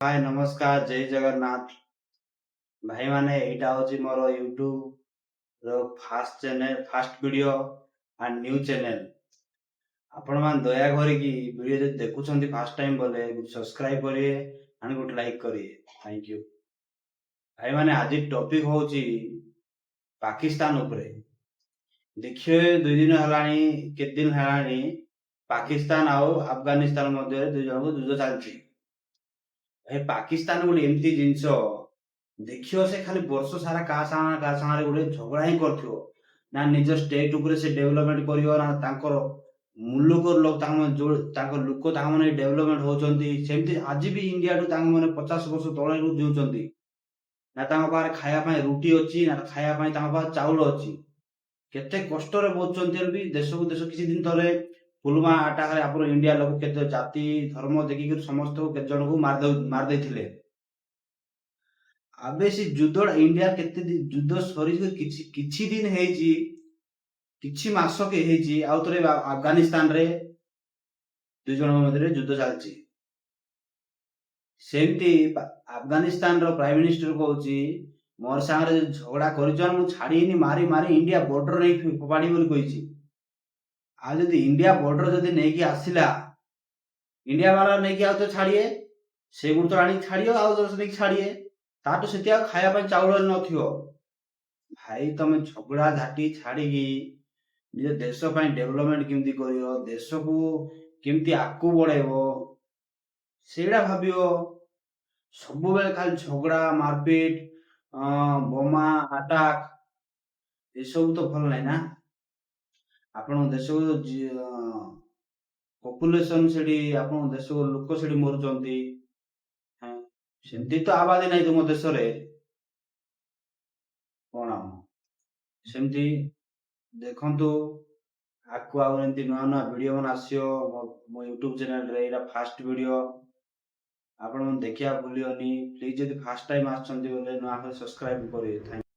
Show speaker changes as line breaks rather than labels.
ହାଏ, ନମସ୍କାର, ଜୟ ଜଗନ୍ନାଥ ଭାଇମାନେ। ଏଇଟା ହେଉଛି ମୋର ୟୁଟ୍ୟୁବର first channel, first video and new channel। ଆପଣମାନେ ଦୟା କରିକି ଭିଡ଼ିଓ ଯଦି ଦେଖୁଛନ୍ତି ଫାଷ୍ଟ ଟାଇମ୍ ବୋଲେ ସବସ୍କ୍ରାଇବ୍ କରିବେ ଆଣ୍ଡ ଗୋଟେ ଲାଇକ୍ କରିବେ। Thank you ଭାଇମାନେ। ଆଜି ଟପିକ୍ ହେଉଛି ପାକିସ୍ତାନ ଉପରେ। ଦେଖିବେ, 2 ଦିନ ହେଲାଣି, କେତେ ଦିନ ହେଲାଣି, ପାକିସ୍ତାନ ଆଉ ଆଫଗାନିସ୍ତାନ ମଧ୍ୟରେ ଦୁଇ ଜଣଙ୍କ ଯୁଦ୍ଧ ଚାଲିଛି। ଭାଇ, ପାକିସ୍ତାନ ଗୋଟେ ଏମିତି ଜିନିଷ ଦେଖିବ, ସେ ଖାଲି ବର୍ଷ ସାରା କାହା ସାଙ୍ଗରେ ଗୋଟେ ଝଗଡ଼ା ହିଁ କରୁଥିବ। ନା ନିଜ ଷ୍ଟେଟ୍ ଉପରେ ସେ ଡେଭଲପମେଣ୍ଟ କରିବ, ନା ତାଙ୍କର ମୁଲୁକର ଲୋକ, ତାଙ୍କ ଯୋଉ ତାଙ୍କ ଲୋକ, ତାଙ୍କ ମାନେ ଡେଭଲପମେଣ୍ଟ ହଉଛନ୍ତି। ସେମିତି ଆଜି ବି ଇଣ୍ଡିଆଠୁ ତାଙ୍କ ମାନେ 50 ବର୍ଷ ତଳେ ଜିଉଛନ୍ତି। ନା ତାଙ୍କ ପାଖରେ ଖାଇବା ପାଇଁ ରୁଟି ଅଛି, ନା ଖାଇବା ପାଇଁ ତାଙ୍କ ପାଖରେ ଚାଉଳ ଅଛି। କେତେ କଷ୍ଟରେ ବଞ୍ଚୁଛନ୍ତି। ହେଲେ ବି ଦେଶକୁ ଦେଶ କିଛି ଦିନ ତଳେ ପୁଲୱାମା ଆଟାକରେ ଆପଣ ଇଣ୍ଡିଆ ଲୋକ କେତେ ଜାତି ଧର୍ମ ଦେଖିକି ସମସ୍ତଙ୍କୁ କେତେ ଜଣଙ୍କୁ ମାରିଦେଇଥିଲେ। ଆବେ ସେ ଯୁଦ୍ଧ ଇଣ୍ଡିଆ କେତେ ଯୁଦ୍ଧ ସରିକି କିଛି କିଛି ଦିନ ହେଇଛି, କିଛି ମାସ କେ ହେଇଛି, ଆଉ ଥରେ ଆଫଗାନିସ୍ତାନରେ ଦୁଇ ଜଣଙ୍କ ମଧ୍ୟରେ ଯୁଦ୍ଧ ଚାଲିଛି। ସେମିତି ଆଫଗାନିସ୍ତାନର ପ୍ରାଇମ ମିନିଷ୍ଟର କହୁଛି, ମୋର ସାଙ୍ଗରେ ଯଦି ଝଗଡ଼ା କରିଛ, ମୁଁ ଛାଡ଼ିନି, ମାରି ମାରି ଇଣ୍ଡିଆ ବର୍ଡର ନେଇକି ଫୋପାଡ଼ିବି ବୋଲି କହିଛି। ଆଉ ଯଦି ଇଣ୍ଡିଆ ବର୍ଡର ଯଦି ନେଇକି ଆସିଲା, ଇଣ୍ଡିଆ ବାଲା ନେଇକି ଆଉ ତ ଛାଡ଼ିଏ, ସେଗୁଡ ତ ଆଣିକି ଛାଡ଼ିବ, ଆଉ ତ ନେଇକି ଛାଡ଼ିଏ, ତାଠୁ ସେଠି ଆଉ ଖାଇବା ପାଇଁ ଚାଉଳ ନଥିବ। ଭାଇ, ତମେ ଝଗଡ଼ା ଝାଟି ଛାଡ଼ିକି ନିଜ ଦେଶ ପାଇଁ ଡେଭଲପମେଣ୍ଟ କେମିତି କରିବ, ଦେଶକୁ କେମିତି ଆଗକୁ ବଢେଇବ, ସେଇଟା ଭାବିବ। ସବୁବେଳେ ଖାଲି ଝଗଡ଼ା, ମାରପିଟ, ବୋମା ଆଟାକ, ଏସବୁ ତ ଭଲ ନାହିଁ ନା। ଆପଣଙ୍କ ଦେଶକୁ ପପୁଲେସନ ସେଠି, ଆପଣଙ୍କ ଦେଶକୁ ଲୋକ ସେଠି ମରୁଛନ୍ତି। ହଁ, ସେମିତି ତ ଆବାଦୀ ନାହିଁ ତୁମ ଦେଶରେ। କଣ ସେମିତି ଦେଖନ୍ତୁ, ଆଗକୁ ଆଉ ଏମିତି ନୂଆ ନୂଆ ଭିଡିଓ ମାନେ ଆସିବ ମୋ ୟୁଟ୍ୟୁବ ଚ୍ୟାନେଲରେ। ଏଇଟା ଫାଷ୍ଟ ଭିଡିଓ, ଆପଣ ଦେଖିବା ଭୁଲିବନି ପ୍ଲିଜ। ଯଦି ଫାଷ୍ଟ ଟାଇମ ଆସିଛନ୍ତି ବୋଲେ ନୂଆ କରି ସବସ୍କ୍ରାଇବ କରିବେ। Thank.